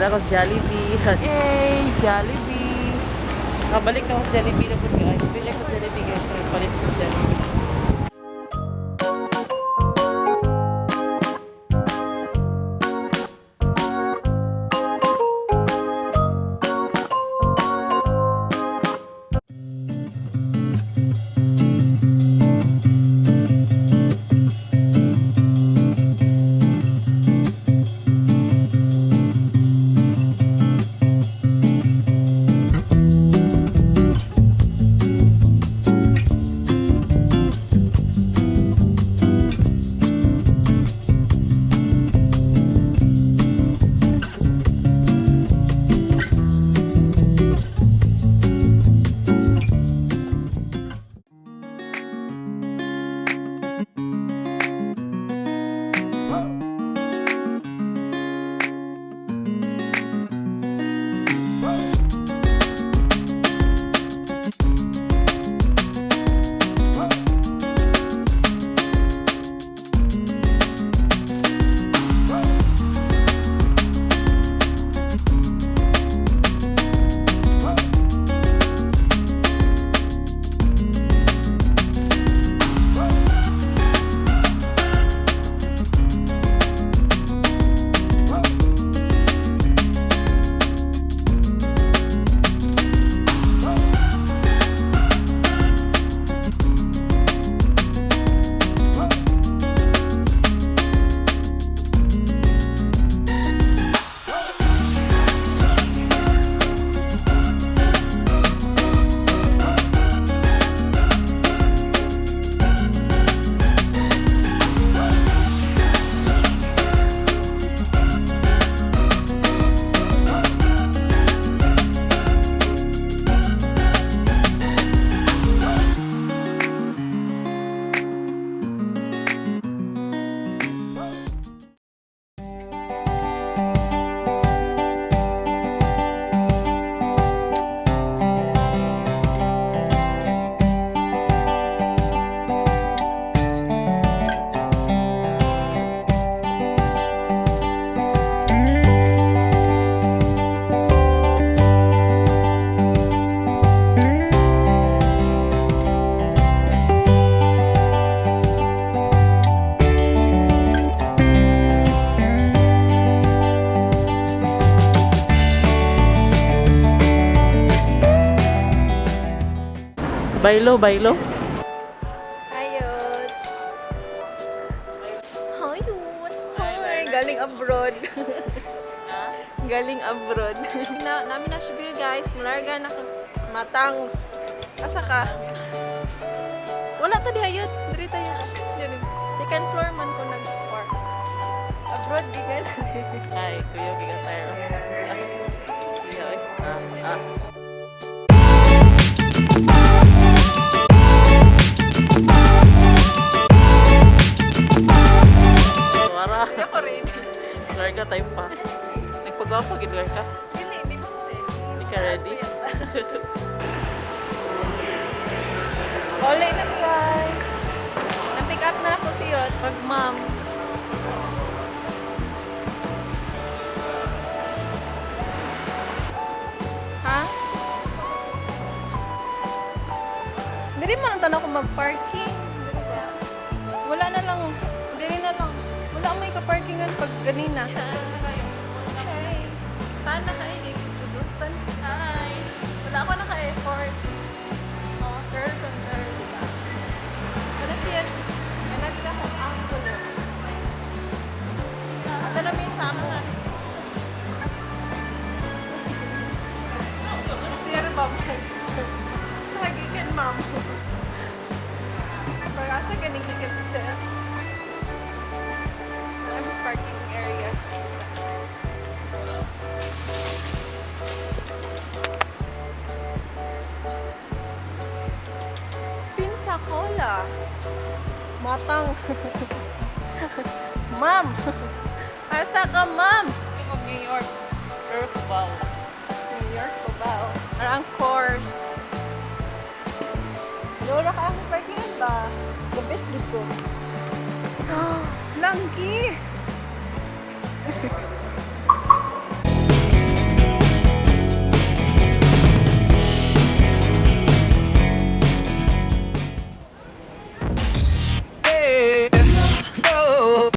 Ara ko Jollibee. Hey, Jollibee. Kabalik ako sa Jollibee na po guys. Pili ko Jollibee, guys. Nagpalit ko Jollibee. Baylo, baylo. Hayot. Hayot. Hi, galing abroad. Galing abroad. Na, namin na siya guys. Malarga na matang. Asa ka? Wala ta di hayot. Diri tayo. Diri. Second floor man ko nag-park. Abroad gigan. Hi, Kuya Gigasayro. Ah, ah. Wara. Ako rin. Larga tayo pa. Nagpagwapo, gid ka. Dili, di ba ko rin? Hindi ka ready? Olay na guys. Na-pick up na ako si Yot. Pag ma'am. Ha? Dili man ang tanaw ko mag-parking. Dili ba? Wala na lang. Dili na lang. Wala may ka-parkingan pag ganina. Hi. Tana ka eh. Hi. Wala ako naka-effort. Oh, girl from girl, diba? Wala siya. May nakita akong angulo. Ito na may samo. Sir, ma'am. Lagi kan, ma'am. Pag-asa ganing ikan si sir. I'm parking area. Pensacola. Matang. Ma'am. Asa ka, ma'am? Ikaw New York. Pero Cubao. New York ko ba? Oh. Arang course. Lora ka ang parkingan ba? The best gid ko. Langki!